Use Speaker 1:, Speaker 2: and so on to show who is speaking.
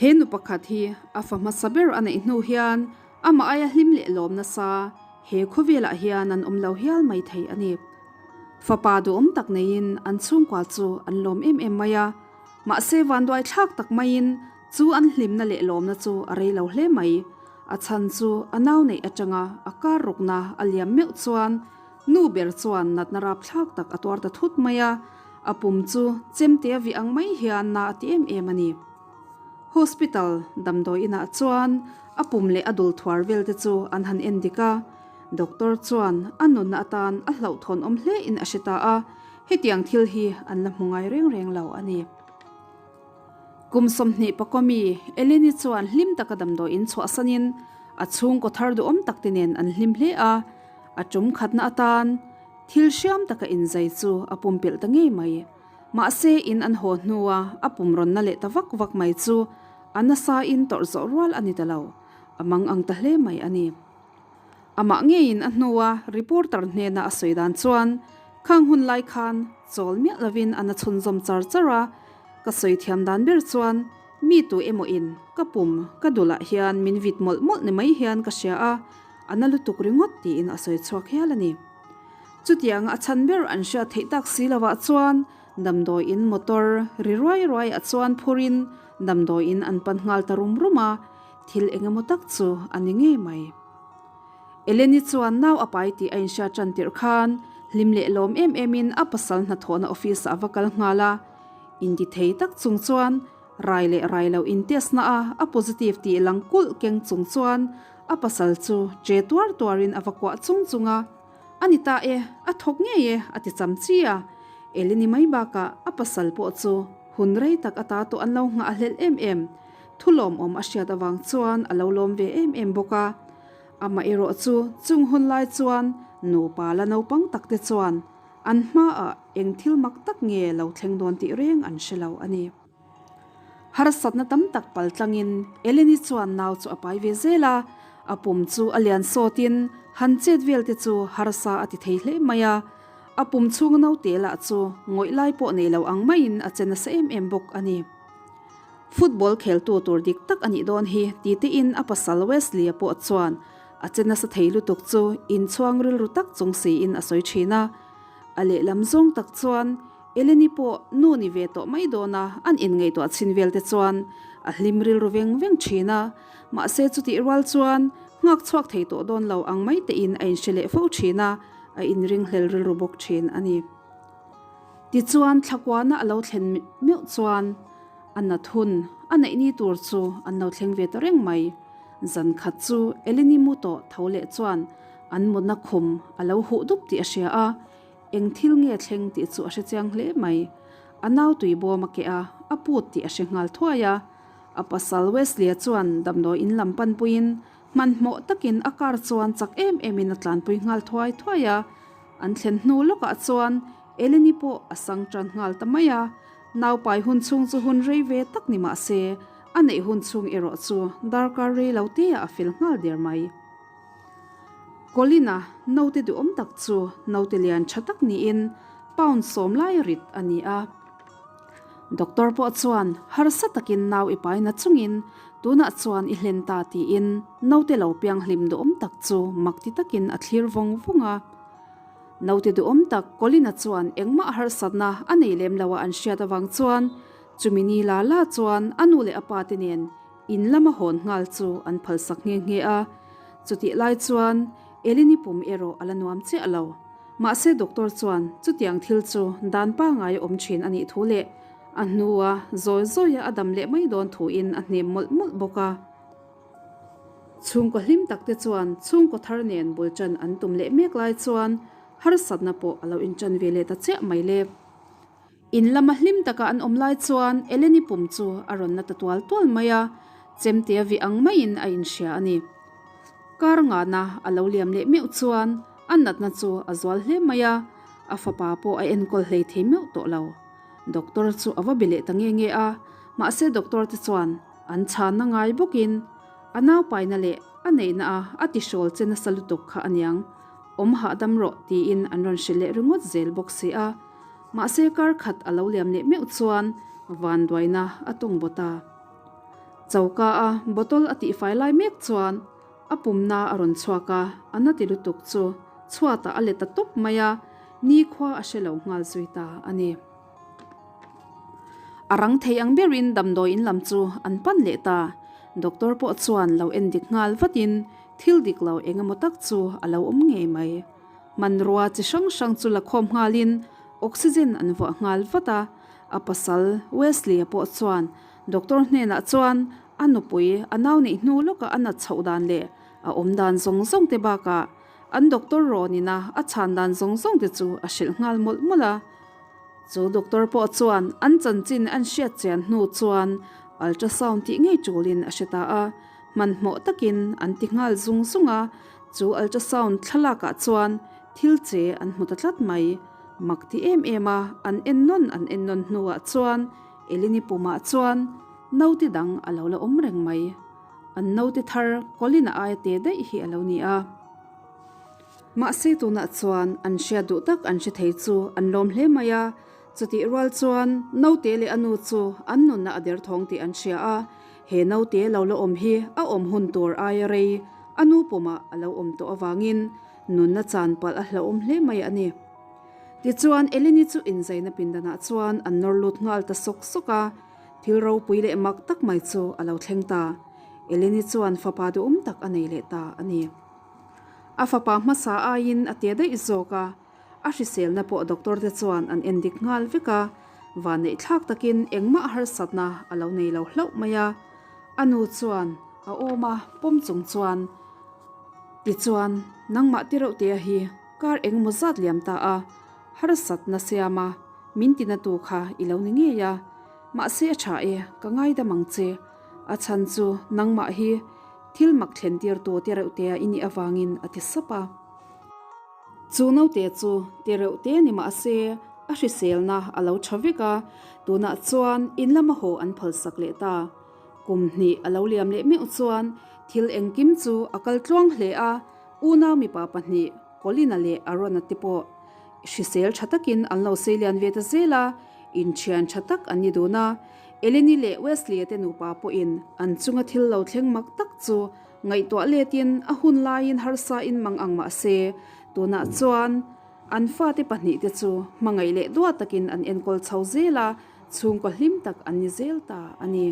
Speaker 1: He nu pakhat hi a fa hmasa ber a neih hnu hian amah aia hlim leh lawm nasa he khawvelah hian an awm lo hial mai thei a ni. Fapa duhawm tak neiin an chhungkua chu an lawm em em mai a, mahse vanduai thlak tak maiin chu an hlimna leh lawmna chu a rei lo hle mai. A chhan chu a nau neih atanga a kar rukna a liam meuh chuan Nu ber chuan natna rapthlak tak a tuar ta thut mai a, a pum chu chemte a vih ang mai hian na a ti em em a ni. Hospital damdawi inah chuan a pum leh a dul thuar vel te chu an han en dik a, doctor chuan a nunna atan a hlauhthawn awm hle in a hre ta a, hetiang thil hi an la hmu ngai reng reng lo a ni. Kum 20 pakawmi Eleni chuan hlim taka damdawi in chhuahsanin a chhungkaw thar duhawm tak te nen an hlim hle a, A tum khatna atan thil hriam taka inzai chu a pumpelh ta ngei mai. Mahse in an haw hnua a pum rawnna leh ta vak vak mai chu a nasa in tawrh zawh rual a ni ta lo, a mang ang ta hle mai a ni. Amah ngeiin a hnua reporter hnena a sawi dan chuan khang hun lai khan chawl miah lovin a na chhunzawm char char a, ka sawi thiam dan ber chuan mi tu emaw in ka pum ka dulah hian min vit mawlh mawlh ni mai hian ka hria a, A na lutuk ringawt tiin a sawi chhuak hial a ni. Chutianga a chhan ber an hriat theih tak si lovah chuan damdawiin motor ri ruai ruai a chuan phurin damdawiin an pan nghal ta rum rum a, thil eng emaw tak chu a ni ngei mai. Eleni chuan nau a pai tih a inhriat tan tirh khan hlim leh lawm em emin a pasal hnathawhna office ah a va kal nghal a, intithei tak chung chuan rai leh rai lo in test na a a positive tih lang kulh keng chung chuan A pasal chu che tuar tuarin a va kuah chung chung a, A ni ta e, a thawk ngei e, a ti cham chi a. Eleni mai bakah a pasal pawh chu hun rei tak ata tawh an lo nghah a hlelh em em. Thu lawmawm a hriat avang chuan a lo lawm ve em em bawk a. Amah erawh chu chung hun lai chuan nupa la naupang tak te chuan an hmaah eng thil mak tak nge lo thleng dawn tih reng an hre lo a ni. Harsatna tam tak pal tlangin Eleni chuan nau chu a pai ve zel a, a pum chu a lian sawtin han chet vel te chu harsa a ti thei hle mai a, a pum chhunga naute lah chu ngawih lai pawh nei lo ang maiin a che nasa em em bawk a ni. Football kheltu tur dik tak a nih dawn hi ti tein a pasal Wesley-a pawh chuan a che nasa thei lutuk chu inchhuang rilru tak chung siin a sawi thin a, a lehlam zawng tak chuan Eleni pawh nu ni ve tawh mai dawn a, an inngaihtuah chhin vel te chuan a hlim rilru veng veng thin a, mahse chutih rual chuan nghak chhuak thei tawh dawn lo ang mai tein a inhre leh fo thin a, a inringhlel rilru bawk thin a ni. Tichuan thlakuana a lo thlen meuh chuan a nat hun a neih ni tur chu an lo thleng ve ta reng mai. Zan khat chu Eleni mu tawh tho leh chuan an mutna khum a lo huh dup tih a hria a, Eng thil nge thleng tih chu a hre chiang hle mai. A nau tui bawm a keh a, a put tih a hre nghal thuai a. A pasal Wesley-a chuan damdawi in lam panpuiin hmanhmawh takin a car chuan chak em emin a tlanpui nghal thuai thuai a. An thlen hnu lawkah chuan Eleni pawh a sang tan nghal ta mai a. Nau pai hun chhung chu hun rei ve tak ni mah se, a neih hun chhung erawh chu darkar rei lo te ah a fel nghal der mai. Colin-a naute duhawm tak chu naute lian tha tak niin pound 10 lai rit a ni a. Doctor pawh chuan harsa takin nau i pai na chungin tunah chuan i hlen ta tiin naute lo piang hlim duhawm tak chu mak ti takin a thlir vawng vawng a. Naute duhawm tak Colin-a chuan engmah harsatna a nei lem lo a an hriat avang chuan chumi ni la la chuan a nu leh a pa te nen In lama hawn nghal chu an phalsak nghe nghe a, chutih lai chuan Eleni pum erawh a la nuam chiah lo. Mahse doctor chuan chutiang thil chu dan pangai a awm thin a nih thu leh a hnua zawi zawia a dam leh mai dawn thuin a hnem mawlh mawlh bawk a. Chhungkaw hlim tak te chuan chhungkaw thar nen bul tan an tum leh mek lai chuan harsatna pawh a lo intan ve leh ta chiah mai le. In lama hlim taka an awm lai chuan Eleni pum chu a rawn na ta tual tual mai a, chemte a vih ang maiin a inhria a ni. Kar ngana a lo liam leh meuh chuan a natna chu a zual hle mai a, a fapa pawh a enkawl hlei thei meuh tawh lo. Doctor chu a va be leh ta nge nge a, mahse doctor te chuan an chhanna ngai bawkin a naupaina leh a neihna a a tihrawl che nasa lutuk kha aniang, awm hahdam rawh tiin an rawn hrilh leh ringawt zel bawk si a. Mahse kar khat a lo liam leh meuh chuan vanduaina a tawng bawt a. Choka a bottle a tihfai lai mek chuan a pumna a rawn chhuak a, a na ti lutuk chu chhuatah a let ta tawp mai a, nikhua a hre lo nghal zui ta a ni. A rang thei ang berin damdawi in lam chu an pan leh ta. Doctor pawh chuan lo en dik nghal vatin thil dik lo eng emaw tak chu a lo awm ngei mai. Hmanrua chi hrang hrang chu la khawm nghalin oxygen an vuah nghal vat a, a pasal Wesley-a pawh chuan Doctor hnenah chuan a nupui a nau neih hnu lawka a nat chhoh dan leh a awm dan zawng zawng te bakah an doctor rawn ina a chhan dan zawng zawng te chu a hrilh nghal mawlh mawlh a. Chu doctor pawh chuan an chanchin an hriat chian hnu chuan ultrasound tih ngei tulin a hre ta a, hmanhmawh takin an ti nghal zung zung a, chu ultrasound thlalakah chuan thil che an hmu ta tlat mai. Mak ti em em a, an en nawn an en nawn hnuah chuan Eleni pumah chuan naute dang a lo la awm reng mai. An naute thar Colin-a aia te daih hi a lo ni a. Mahse tunah chuan an hriat duh tak an hre thei chu an lawm hle mai a, chutih rual chuan naute leh a nu chu an nunna a derthawng tih an hria a, he naute lo la awm hi a awm hun tur aia rei a nu pumah a lo awm tawh avangin nunna chan palh a hlauhawm hle mai a ni. Tichuan Eleni chu inzaina pindanah chuan an nawr lut nghal ta sawk sawk a, thil ropui leh mak tak mai chu a lo thleng ta. Eleni chuan fapa duhawm tak a nei leh ta a ni. A fapa hmasa aiin a te daih zawk a, a hriselna pawh doctor te chuan an en dik nghal vek a, vanneih thlak takin engmah harsatna a lo nei lo hlauh mai a. A nu chuan a awm a pawm chung chuan, Tichuan, nangmah ti reuh tea hi kar engemaw zat liam ta a, harsatna siam a, min tina tu kha i lo ni ngei a, mahse a tha e, ka ngaidam ang che, a chhan chu nangmah hi Thil mak thlen tirtu te reuh te i nih avangin a ti sap a. Chu naute chu te reuh te ni mah se a hriselna a lo tha vek a, tunah chuan in lama haw an phalsak leh ta. Kum hnih a lo liam leh meuh chuan thil engkim chu a kal tluang hle a, unau mipa pahnih Colin-a leh Aaron-a te pawh hrisel tha takin an lo seilian ve ta zel a, inthian tha tak an ni dun a. Eleni leh Wesley-a te nupa pawhin an chunga thil lo thleng mak tak chu ngaihtuah letin a hun laiin harsa in mang ang mah se, tunah chuan an fate pahnihte chu hmangaih leh duat takin an enkawl chho zel a, chhungkaw hlim tak an ni zel ta a ni.